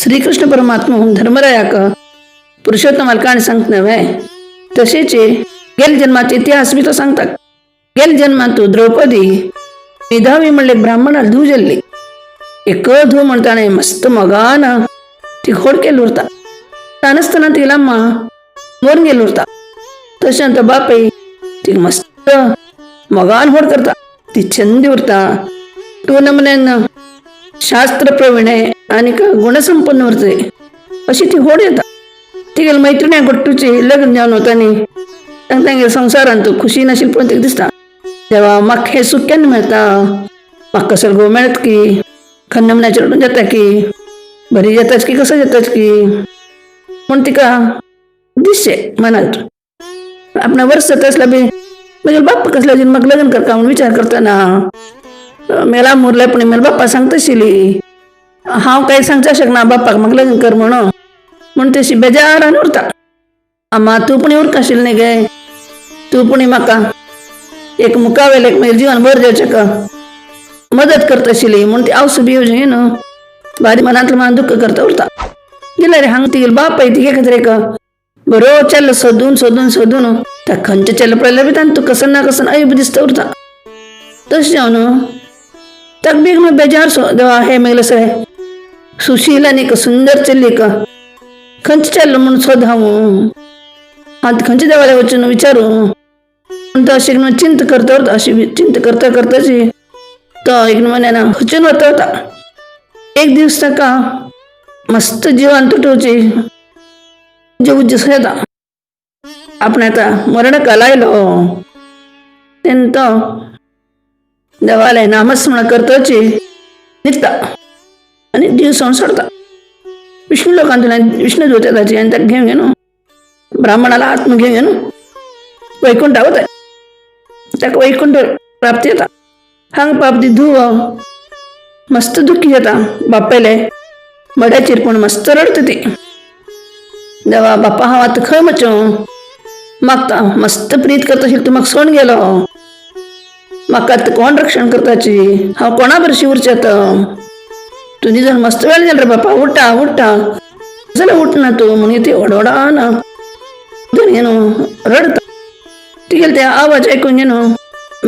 श्रीकृष्ण परमात्मा धर्मरायाक पुरुषोत्तमाला काणी सांगत नव्हे, तसेच गेल जन्माचे इतिहास बी तो सांगतात. गेल जन्मात द्रौपदी मेधावी म्हणले ब्राह्मणाला धू जल्ली. एक धू म्हणताना मस्त मगान ती घोड केलं उरता. ल्हान आसतना तिला अम्मा मरून गेलो उरता. तशें तो बापय ती मस्त मगान होड करता, ती छंदी उरता. तूं नमन्यान शास्त्र प्रवीण आनी गुणसंपन्न उरते अशी ती होड येता. तिगेले मैत्रिण्या गोट्टूची लग्न जावन वता न्ही, तांकां तांगेल्या संवसारांत खुशी नाशिल्ली पण तिका दिसता, देवा म्हाका हें सूख केन्ना मेळटा, म्हाका कसलो घोव मेळत की, खंय नमन्याचेर रडून जाता की, बरी जाताच की कसो जाताच की म्हूण तिका दिसचें मनांत. आपणा वर्स जाता आसल्यार बी म्हगेलो बाप्पा कसल्या जन्माक लग्न करता म्हूण विचार करतना मेला मुरले, पण म्हगे बाप्पा सांगता आशिल्ली, हांव कांय सांगच्या शकना बाप्पाक म्हाका लग्न कर म्हणून. म्हूण तशी बेजारान उरता. आम्मा तूं पूण उरका आशिल्ली न्ही गे, तूं पूण म्हाका एक मुखावेलें एक म्हगेलें जिवन बरें जावचें का मदत करता आशिल्ली म्हूण ती आवसू बिवजी न्हू बारीक मनांतलें मन दुख्ख करता उरता. गेल्यार हांगा तिगेलो बापाय तिगे खातीर एक बरो चेल्लो सोदून सोदून सोदून त्या खंयचे चेल्लो पळयल्यार बी तांकां कसो ना कसो ऐब दिसता उरता. तशें जावन ताका बेग न्हू बेजार सो, देवा हे म्हगेलें सगळें सुशील आनी एक सुंदर चेल्लीक खंयचें चेल्लो म्हूण सोद हांव, हांव खंयच्या देवाल्या वचून विचारूं म्हूण तो अशें न्हू चिंत करता उरता. अशी चिंत करता करताची तो एक म्हयन्यान खचून वता वता एक दीस ताका मस्त जिवान तुटोवची जेवूच येता. आपण आतां मरणकाल आयलो तेन्ना तो देवालें नामस्मरण करतची न्हिदता आनी जीव सोड सोडता. विष्णू लोकांतल्यान विष्णू दूत येताची आनी ताका घेवन घेवन ब्राह्मणाला आत्म घेवन घेवन वैकुंठा वता. ताका वैकुंठ प्राप्ती येता. हांगा पाप ती धुव मस्त दुखी जाता, बापायले मड्याचेर पूण मस्त रडटा ती. देवा बाप्पा हांव आतां खंय वचूं, म्हाका मस्त प्रीत करता आशिल्लो तूं म्हाका सोडून गेलो, म्हाका आतां कोण रक्षण करताची, हांव कोणा भरशी उरचें आतां, तूं निजण मस्त वेळ जालो रे बापा, उठा उठा जाल्यार उठना तूं म्हणून ती व्हडव्हडान न्हू रडटा. तिगेले ते आवाज आयकून न्हू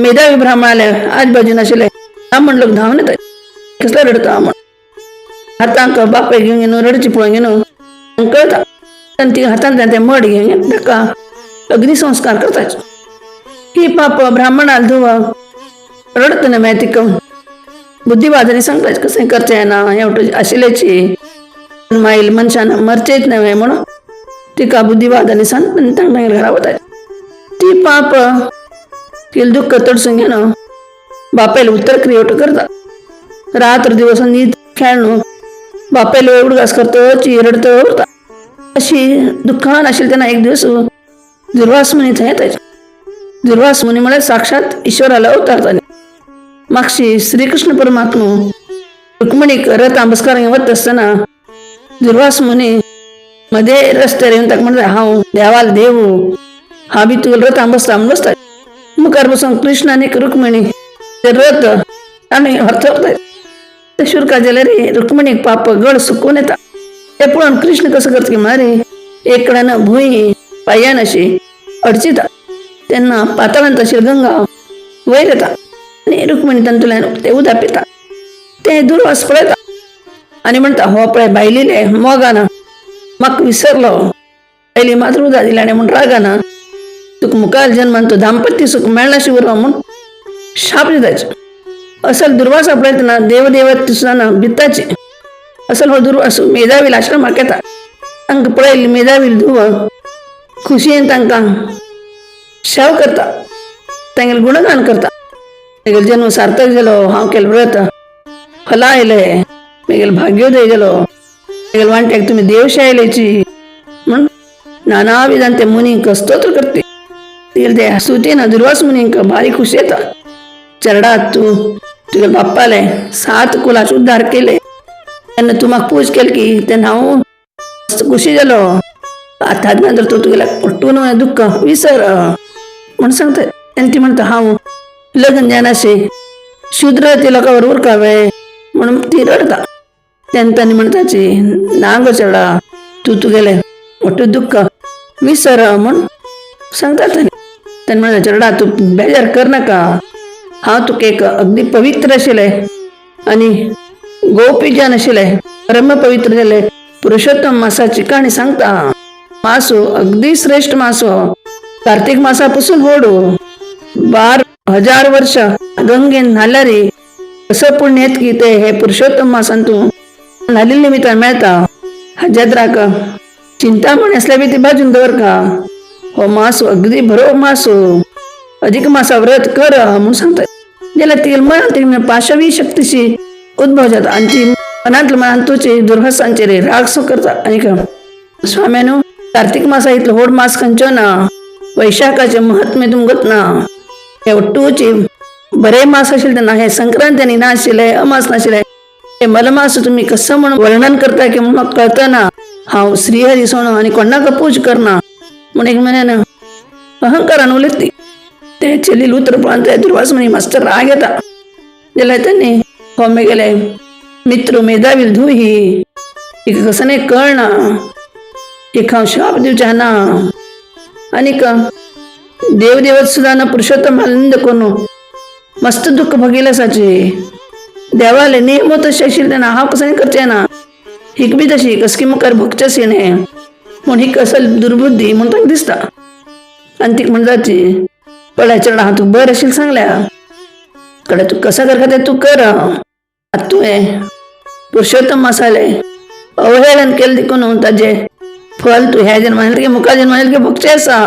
मेधावी ब्राह्मणाले आजबाजून आशिल्ले ब्राह्मण लोक धांवन येता, कसलो रडटा म्हण. हातांक बापाय घेवन न्हू रडची पळोवन न्हू कळटा आनी ती हातांतल्यान तें मड घेवन ताका अग्निसंस्कार करताच. ही पाप ब्राह्मणाल धुव रडतना मागीर तिका बुद्धिवादांनी सांगता कशें करचें ना, हें आशिल्ल्याची मागीर मनशान मरचेच न्हय म्हणून तिका बुद्धिवादांनी सांगता आनी तांकां घरा वता. ती पाप तिला दुःख तडसून घेवन बापायला उत्तर क्रियोट करता. रात्र दिवस न्हीद खेळणू बापायला उडगास करता, रडत उरता. अशी दुःखान आशिल्ली तेन्ना एक दीस दुर्वास मुनी थंय येता. दुर्वास मुनी म्हळ्यार साक्षात ईश्वराला अवतार ताणें. मागशी श्रीकृष्ण परमात्मा रुक्मिणीक रथ बसकार वता आसतना दुर्वास मुनी मध्ये रस्त्यार येवन ताका म्हणटा, हांव देवाल देव, हांव बी तुगेलो रथां बसता म्हूण बसता. मुखार बसून कृष्ण आनी रुक्मिणी ते रथ आनी व्हरता. ते शुरका जाल्यार रुक्मिणीक पाप गळ सुकून येता. ते पळोवन कृष्ण कसो करता की म्हळ्यार एक कडेन भूंय पांयान अशी अडचिता तेन्ना पाताळांत अशी गंगा वयर येता आनी रुक्मिणी तातूंतल्यान ते उदक पिता. ते दुर्वास पळयता आनी म्हणटा, हो पळय बायलेले मोगान म्हाका विसरलो, पयली मात्र उदक दिलें आनी म्हूण रागान तुका मुखार जन्मान तो दाम्पत्य सुख मेळनाशी उरवा म्हूण शाप दिताचे. असल दुर्वासा पळयतना देवदेवत सुद्दां भिताची. असल हो दुर्वास मेधावील आश्रमाक येता. तांकां पळयली मेधावील धुव खुशयेन तांकां शेव करता, तांगेलें गुणगान करता. म्हगेलो जन्म सार्थक जालो, हांव केलें व्रत फला आयलें, म्हगेलो भाग्योदय जालो, म्हगेले वांट्याक तुमी देवशे आयल्याची म्हूण नाना विधान ते मुनींक स्तोत्र करते. तिगेले ते स्तुतीन दुर्वास मुनींक भारी खुशी येता. चरडात तूं तुगे बाप्पाले सात कुलाचे उद्धार केले तेन्ना तूं म्हाका पूज केली की तेन्ना हांव मस्त खुशी जालो. आतां नंतर तूं तुगेल्या पट्टून दुख्ख विसर म्हूण सांगता. आनी ती म्हणटा, हांव लग्न जायनाशें शुद्र ती लोकां बरोबर उरकावे म्हणून ती रडटा. तेन्ना तांणी म्हणटाची ना गो चेडा, तूं तुगेलें मोठें दुख्ख विसर म्हूण सांगता तांणी. तांणी म्हणटा, चेडा तूं बेजार करनाका, हांव तुका एक अगदी पवित्र आशिल्लें आनी गोपीजन आशिल्लें परम पवित्र जाल्लें पुरुषोत्तम मासाची काणी सांगता. मासो अगदी श्रेष्ठ मासो, कार्तिक मासा पासून व्हड, 12,000 वर्ष गंगेन न्हाल्यार कसं पुण्य येत की ते हे पुरुषोत्तम मासान तूं न्हालेले निमित्तान मेळता. हाज्यात राख चिंतामणी असल्या बी ती बाजून दवर का, हो मासो अगदी बरो मासो, अधिक मासा व्रत कर म्हणून सांगता. जाल्यार ती मनात ती पाशवी शक्तीशी उद्भव जाता आनी ती मनांतल्या मनान तुची दुर्भासांचेर राग सो करता. आनी स्वाम्यानो, कार्तिक मासा इतलो व्हड मास खंयचो ना, वैशाखाचें महत्म्य तुमकां ना, हे ಒಟ್ಟೂಚಿ बरे मास आशिल्ले तेन्ना हे संक्रांत आनी ना आशिल्ले, अमास नाशिल्ले, हे मलमास तुमी कसं म्हणून वर्णन करता की म्हणून म्हाका कळतना. हांव श्रीहरी सोणो आनी कोणाक पूज करना म्हूण एक म्हयन्यान अहंकारान उलयत ते चेली उतर पळोवन ते दुर्वास म्हणी मस्त राग येता. जाल्यार त्यांनी हो मेगेले मित्र मेधावी धूव ही, हिका कसं नाही कळना, हिका हांव शाप दिवचें ना. आनीक देवदेवत सुद्दां ना पुरुषोत्तम आनंद करून मस्त दुःख भोगिल्लें आसाची. देवाले नियम तशें आशिल्ले तेन्ना हांव कसं करचें ना, हिक बी तशी कसकी मुखार भोगचें हिणें म्हूण ही कसल दुर्बुद्धी म्हूण तांकां दिसता. आनी तिका म्हणटा ती, पळय चेडा, हांव तुका बरें आशिल्लें सांगल्या, कडे तूं कसं करता तें तूं कर. आतां तुवें पुरुषोत्तम मासाले अवहेलन केलें देखून ताजें फल तूं ह्या जन्मान की मुखार जन्मान की भोगचें आसा.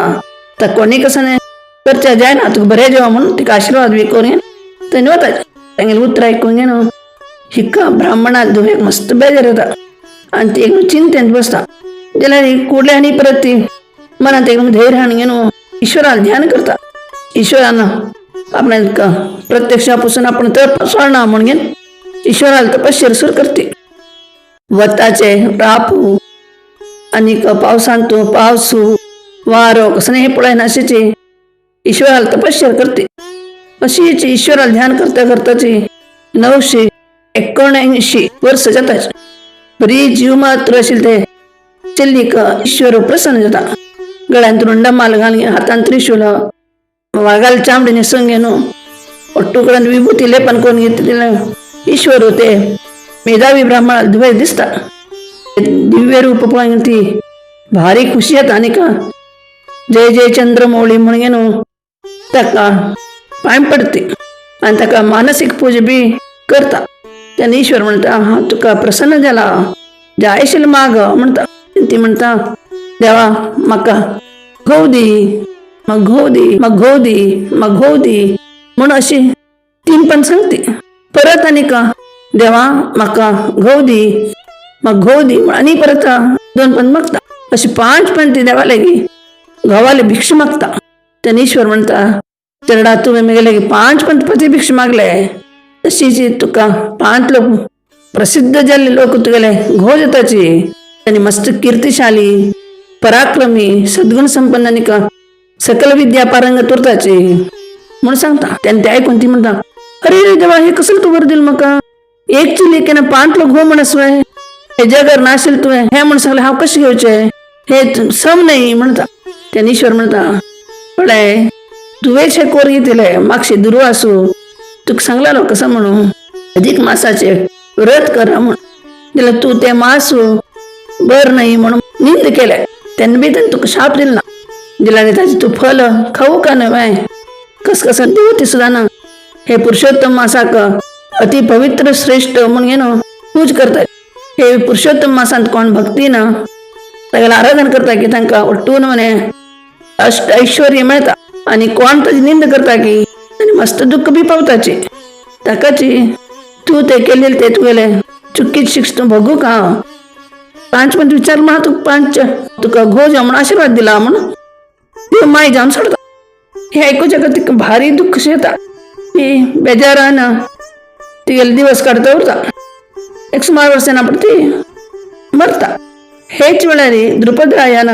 तर कोणी कसं न्हय करचें जायना, तुका बरें जेवा म्हणून तिका आशिर्वाद बी करून थंय वता. तांगेलें उतरां आयकून न्हू हिका ब्राह्मणाक धुवेक मस्त बेजार येता आनी ती एकदम चिंतेन बसता. जाल्यार ही कुडले आनी परत ती मनांत एकदम धैर्य हाडून न्हू ईश्वराक ध्यान करता. ईश्वरान आपणाक प्रत्यक्ष पासून आपण तप सोडना म्हणून ईश्वराला तपश्चर्या सुरू करते. वताचे रापू आनीक पावसांत पावसू वारो कसं हे पळयनाशेची ईश्वराला तपश्चर्या करते. अशीच ईश्वराला ध्यान करता करताची 979 वर्ष जाताच. बरी जीव मात्र आशिल्ले ते चेल्लीक ईश्वर प्रसन्न जाता. गळ्यांत रुंडमाल घालून, हातान त्रिशूल, वागाल चामडी न्हेसून घेवन ಒಟ್ಟು कडेन विभूती लेपन करून घेतलेले ईश्वर ते मेधावी ब्राह्मणाक धुवे दिसता. दिव्य रूप पळोवन ती भारी खुशी येता आनीक जय जय चंद्रमौळी म्हणून न्हू ताका पांय पडती आनी ताका मानसीक पूजा बी करता. तेन्ना ईश्वर म्हणटा, हांव तुका प्रसन्न जाला, जाय आशिल्लें माग म्हणटा. ती म्हणटा, देवा म्हाका घोव दी, म्हाका घोव दी, म्हाका घोव दी, म्हाका घोव दी म्हूण अशी तीन पण सांगती. परत आनीक देवा म्हाका घोव दी, म्हाका घोव दी म्हूण आनी परत दोन पण मागता. अशी 5 पण ती देवा लागीं घोवाले भिक्षा मागता. तेन्ना ईश्वर म्हणटा, चेडा तुवें म्हगे लागीं 5 पण पती भिक्षा मागले, तशीच तुका 5 लोक प्रसिद्ध जाल्ले लोक तुगेले घोव जाताची. आनी मस्त कीर्तिशाली, पराक्रमी, सद्गुण संपन्न आनीक सकल विद्या पारंगत उरताची म्हणून सांगता. तेन्ना ते आयकून ती म्हणटा, अरे रे देवा, हे कसं तूं वर दिल म्हाका? एक चिली केन्ना 5 लोक घोव म्हणस वय, हे जगार नाशिल्लें तुवें हें म्हण सांगलें, हांव कशें घेवचें, हे सम न्हय म्हणटा. तेन्ना ईश्वर म्हणटा, पळय तुवेंच हें कोर घेतिल्लें, मागशे दुर्वासू तुका सांगलेलो कसं म्हणून अधिक मासाचे व्रत कर म्हूण, जाल्यार तूं तें मास बर न्हय म्हणून निंद केलें, तेन्ना बी तेन्ना तुका शाप दिल ना, दिल्यार ताजें तूं फल खावू का न्हय. कस कसं देवते सुद्दां ना हे पुरुषोत्तम मासाक अति पवित्र श्रेष्ठ म्हणून न्हू पूज करतात. हे पुरुषोत्तम मासांत कोण भक्ती ना तागेलें आराधन करता की तांकां ಒಟ್ಟೂन म्हणे अष्ट ऐश्वर्य मेळता आनी कोण ताजी निंद करता की आनी मस्त दुःख बी पावताची. ताकाची तूं ते केलेले ते तुगेले चुकीची शिक्षा तूं भोगू का. 5 पण विचार म्हणा तुका 5 तुका घोव जावं म्हणून आशिर्वाद दिला म्हणून देव माय जावन सोडता. हे आयकुच्या तिका भारी दुःख येता. ती बेजारान तिगेले दिवस काडता उरता. एक सुमार वर्सां ती मरता. हेच वेळार द्रुपदरायान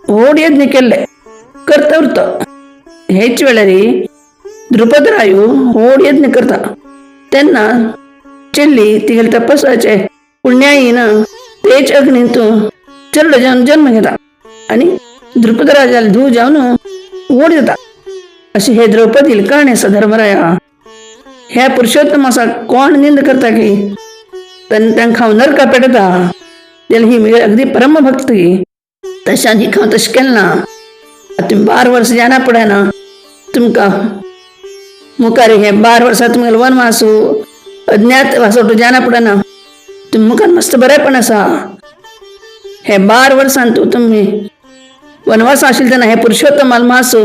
व्हड यज्ञ केल्ले करता उरता. हेच वेळार द्रुपदरायू व्हड यज्ञ करता तेन्ना चेल्ली तिगेले तपसाचे पुण्याईन तेच अग्नींत चेडो जावन जन्म घेता आनी द्रुपद राजाला धूव जावन व्हड जाता. अशी हे द्रौपदील काणी आसा धर्मराया. ह्या पुरुषोत्तम आसा कोण निंद करता की तांकां हांव नरका पेटता, जाल्यार ही म्हजी अगदी परमभक्ती. तशान ही हांव तशें केलें ना. तुमी 12 वर्सां जायना पडना तुमकां मुखार हे 12 वर्सां तुमगेले वनवासू अज्ञात वासोटू जायना पडना, तुमी मुखार मस्त बरेंपण आसा. हे 12 वर्सान तूं तुमी वनवास आशिल्ले तेन्ना हे पुरुषोत्तमाल मास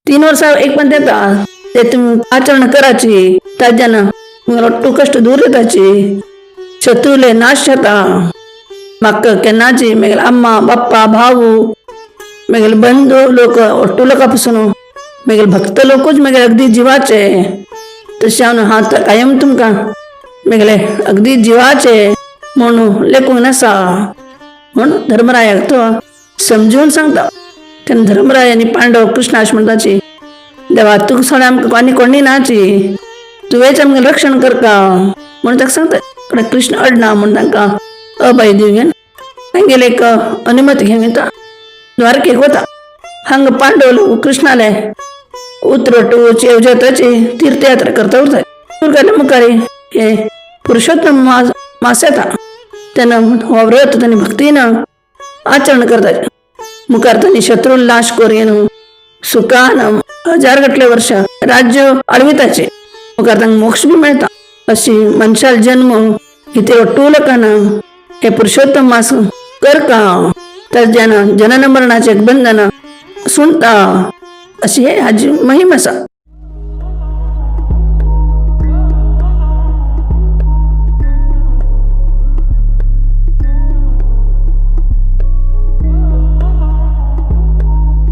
3 वर्सां एक पण येता ते तुमी आचरण कराची, ताज्यान तुमगेलो ಒಟ್ಟು कश्ट दूर जाताची, शत्रुले नाश जाता. म्हाका केन्नाची मागीर अम्मा बाप्पा भाऊ मागीर बंधू लोक ಒಟ್ಟು लोका पासून मागीर भक्त लोकूच मागीर अगदी जिवाचे. तशें हांव हांव कायम तुमकां मागीर अगदी जिवाचे म्हणून लेखूंक नासा म्हूण धर्मरायाक तो समजून सांगता. तेन्ना धर्मराय आनी पांडव कृष्ण अशें म्हणटाची, देवा तुका सोड आमकां आनी कोणी नाची, तुवेंच आमगेलें रक्षण करता म्हणून ताका सांगता. कृष्ण अडना म्हूण तांकां अभय दिवन घेवन तांगेले एक अनुमती घेवन येता, द्वारकेक वता. हांगा पांडव लोक कृष्णाले उतरट येवजताची तीर्थयात्रा करता उरता. मुखार मुखार हे पुरुषोत्तम मास मास येता तेन्ना हो व्रत तांणी भक्तीन आचरण करतात. मुखार तांणी शत्रू नाश करून सुखान 1000 गटले वर्षां राज्य आळविताचे, मुखार तांकां मोक्ष बी मेळटा. अशी मनशाल जन्म हिते ಒಟ್ಟು लोकांना हे पुरुषोत्तम मास करका, ताज्यान जनन मरणाचे बंधन सुणता. अशी हे हाजी महिम आसा.